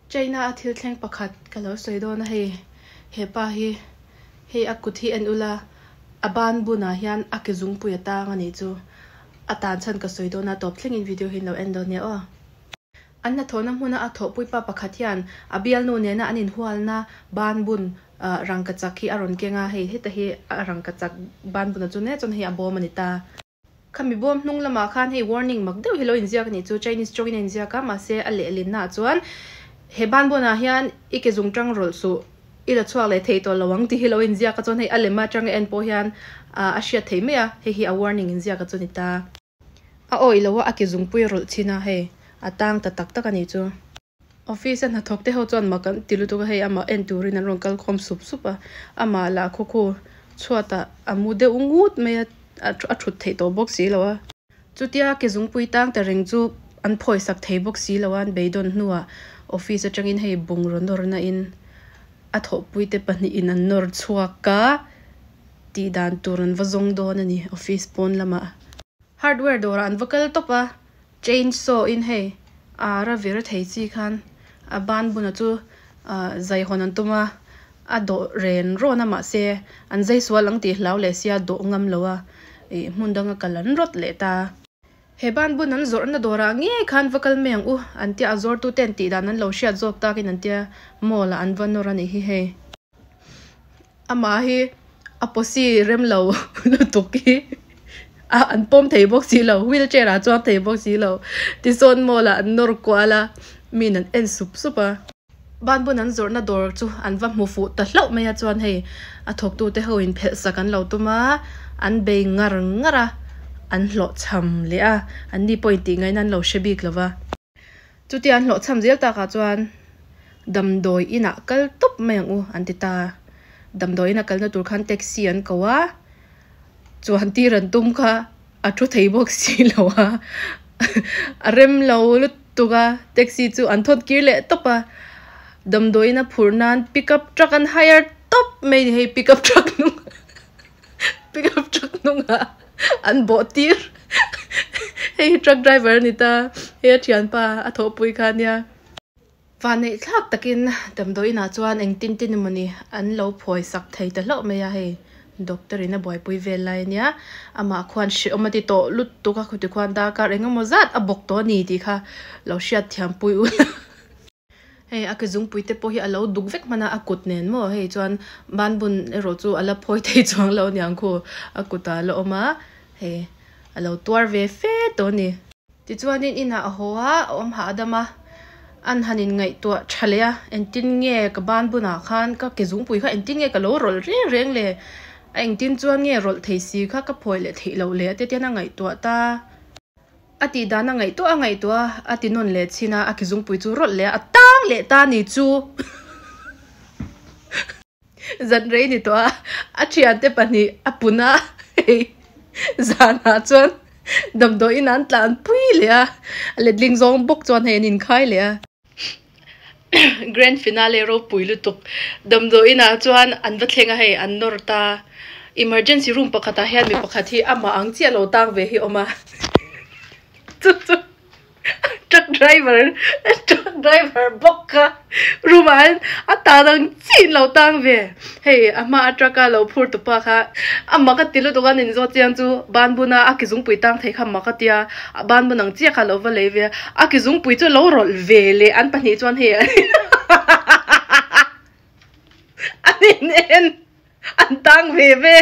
China a thil thleng pakhat ka lo sawi dawn a hei hepa hi hei a kut hi en ula a ban bunah hian a ke zungpui a tang a nih chu a tan chhan ka sawi dawn a tawp thlengin video hi in lo en dawn nia aw. An hnathawhna hmuna a thawhpui pa pakhat hian a bialnu nena an inhualna ban bun ah rangkachak hi a rawn keng a hei heta hi a rangkachak ban buna chu nia chuan hei a bawm a ni ta. Khami bawm hnung lamah khan hei warning mak deuh hi lo inziak a nih chu Chinese tawngin a inziak a mahse a lehlinnaah chuan he banbunah hian i ke zung tang rawlh suh i la chhuak leh thei tawh lo ang tih hi lo inziak a chuan hei a lem atanga en pawh hian ah a hriat theih mai a hei hi a warning inziak a chu ni ta. A awih lo a a ke zungpui rawlh chin a hei a tang ta tak tak a nih chu. Office a hnathawk te ho chuan mak an ti lutuk a hei amah en turin an rawn kal khawm sup sup a amah lah khaw khu chhuatah a mu deuh ngut mai a a thut theih tawh bawk si lo a. Chutia ke zungpui tang ta reng chu an phawi sak thei bawk si lo a an beidawn hnuah office atangin hei bungraw nawrna in a thawhpui te pahnihin an nawr chhuak a tih dan tur an va zawng dawn a ni office pawn lamah. Hardware dawrah an va kal tawp a. Chain saw in hei ar a vir thei chi khan a ban buna chu ah zai hawn an tum a, a dawh ren rawn a mahse an zai sual ang tih hlau leh sia dawh ngam lo a ih hmun danga kal an rawt leh ta. He ban bun an zawrhna dawrah ngei khan va kal mai ang u an tia a zawrtu ten tih dan an lo hriat zawk takin an tia mall ah an va nawr a nih hi hei. Amah hi a posi rem lo lutuk hi a an pawm thei bawk si lo wheelchair ah chuang thei bawk si lo tisawn mall ah an nawr kual a mi in an en sup sup a. Banbun an zawrhna dawr chu an va hmu fuh ta hlauh mai a chuan hei a thawktu te ho in phelh sak an lo tum a an bei ngar ngar a an hlawhchham leh a an ni pawh in tih ngaihna an lo hre bik lo va. Chutia an hlawhchham zel takah chuan damdawi inah kal tawp mai ang u an ti ta. Damdawi ina kalna tur khan taxi an ko a, chuan tir an tum kha a thu thei bawk si lo a, a rem lo lutuk a, taxi chu an thawt kir leh tawp a. Damdawi ina phurh nan pickup truck an hire tawp mai ni hei pickup truck hnung pickup truck hnungah an bawh tir hei hi truck driver a ni ta hei a thianpa a thawhpui kha ania vanneih thlak takin damdawi inah chuan engtin tin emawni an lo phawi sak thei ta hlauh mai a hei doctor in a buaipui vel lai ania amah khuan hrehawm a ti tawh lutuk a khuti khuan darkar engemaw zat a bawk tawh a ni tih kha lo hriatthiam pui ula. Hei a ke zungpui te pawh hi a lo duk vek hman a a kut nen maw hei chuan banbun erawh chu a la phawi thei chuang lo aniang khu a kutah a la awm a hei a lo tuar ve fe tawh a ni. Tichuanin inah a haw a a awm hahdam a an han in ngaihtuah tha leh a engtin nge ka banbunah khan ka ke zungpui kha engtin nge ka lo rawlh reng reng le a engtin chuan nge rawlh thei si kha ka phawi leh theih loh le a ti tian a ngaihtuah ta. A tih dan a ngaihtuah a ngaihtuah a, a ti nawn leh chin a, a ki zungpui chu rawlh leh a, a tang leh ta ni chu zan rei ni tawh a, a thiante pahnih a pun a, hei zanah chuan damdawiin an tlan pui leh a, a letling zawng bawk chuan hei an inkhai leh a. Grand finale ropui lutuk damdawiin ah chuan an va thleng a hei an nawr ta emergency room pakhat ah hian mi pakhat hi amah ang chiah lo tang ve hi a awm a chu chu truck driver truck driver bawk kha room ah hian a tan ang chiah in lo tang ve hei a hma a truck a lo phur tu pa kha a mak a ti lutuk a nin zawt chiang chu ban buna a ki zungpui tang thei kha mak a tia A ban bun ang chiah kha a lo va lei ve a, a ki zungpui chu a lo rawlh ve leh an pahnih chuan hei an in en an tang ve ve.